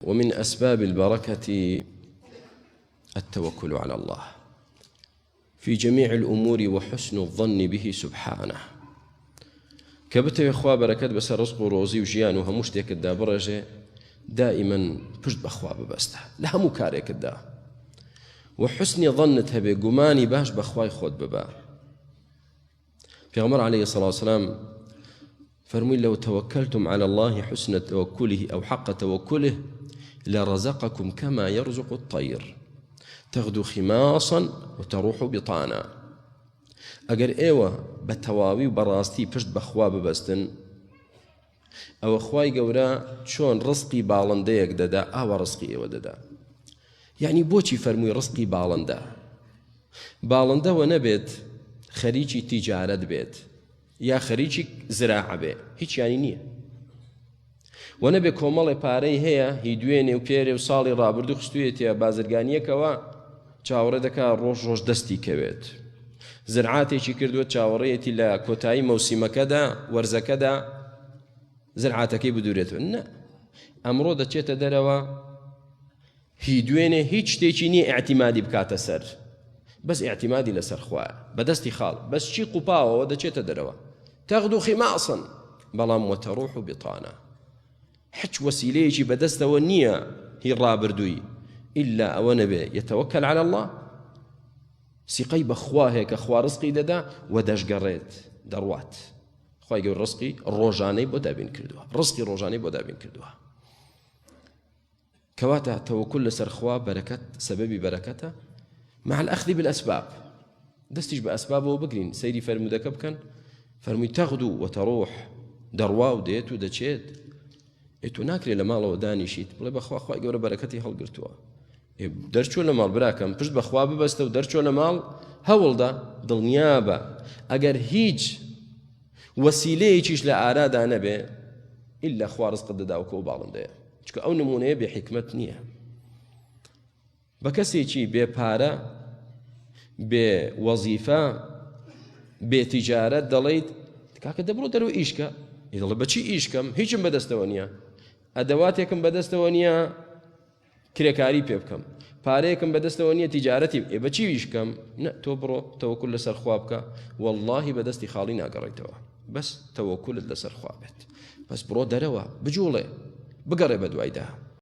ومن أسباب البركة التوكل على الله في جميع الأمور وحسن الظن به سبحانه کە بتەوێ خوا بەرەکەت بەسەر ڕزق و ڕۆزی و ژیان و هەموو شتێکتدا بڕێژێ دائیمەن پشت بەخوا ببەستە لە هەموو کارێکتدا و حسنی ظنت هەبێ گومانی باش بەخوای خۆت ببە پێغەمبەر علیه الصلاة والسلام فەرمووی لو توکلتم على الله حسن توکله أو حق توکله لرزقكم كما يرزق الطير تغدو خماصا وتروح بطانا ئەگەر ئێوە بە تەواوی و بەڕاستی پشت بەخوا ببەستن ئەوە خوای گەورە چۆن ڕزقی باڵندەیەک دەدا ئاوا ڕزقی ئێوە دەدا یعنی بۆچی فەرمووی ڕزقی باڵندە باڵندەوە نەبێت خەریکی تیجارەت بێت یا خەریکی زراعە بێ هیچیانی نییە و نەبێ کۆمەڵێ پارەی هەیە هی دوێنێ و پێرێ و ساڵی ڕابردوو خستویەتە بازرگانیەکەوە چاوەڕێ دەکا ڕۆژ ڕۆژ دەستی کەوێت زرعاتێکی کردووە چاوەڕێیەتی لە کۆتایی مەوسیمەکەدا وەرزەکەدا زرعاتەکەی بدورێتەوە نە ئەمڕۆ دەچێتە دەرەوە هی دوێنێ هیچ شتێکی نییە ئاعتیمادی بکاتە سەر بەس ئاعتیمادی لەسەر خوایە بەدەستی خاڵ بەس چی قوپاوەوە دەچێتە دەرەوە تەغدو خیماسن بەڵام وەتەڕۆح و بتانە هیچ وەسیلەیەکی بەدەستەوە نییە هی ڕابردووی ئیلا ئەوە نەبێ یەتەوەکەل علی اللە سیقەی بەخوا هەیە کە خوا ڕزقی دەدا و دەشگەڕێت دەڕوات خوای گەورە ڕزقی ڕۆژانەی بۆ دابین کردووە ڕزقی ڕۆژانەی بۆ دابین کردووە کەواتە تەوەکل لەسەر خوا بەرەکەت سەبەبی بەرەکەتە مع الأخذ بالأسباب دەستیش بە ئەسبابەوە بگرین سەیری فەرموودەکە بکەن فەرمووی تەغدو وتەڕۆح دەڕوا و دێت و دەچێت ئێ تۆ ناکرێت لە ماڵەوە دانیشیت بڵێ بەخوا خوای گەورە بەرەکەتی هەڵگرتووە دەرچۆ لە ماڵ براکەم پشت بەخوا ببەستە و دەرچۆ لە ماڵ هەوڵدا دڵنیابە ئەگەر هیچ وەسیلەیەکیش لە ئارادا نەبێ ئللا خوا ڕزقت دەداوکە و باڵندەیە چکە ئەو نمونەیە بێ حیکمەت نییە بە کەسێکی بێ پارە، بێ وەزیفە، بێ تیجارەت دەڵێیت کاکە دەبڕۆ دەرەوە ئیشکە دەڵێ بەچی ئیشکەم هیچم بەدەستەوە نییە ئەدەواتێکم بەدەستەوە نییە کرێکاری پێ بکەم پارەیەکم بەدەستەوە نییە تیجارەتی ئێ بەچی ئیشکەم نە تۆ بڕۆ تەوەکل لەسەر خوا بکە واللهی بەدەستی خاڵی ناگەڕێیتەوە بەس تەوەکلت لەسەر خوا بێت بەس بڕۆ دەرەوە بجوڵێ بگەڕێ بە دوایدا.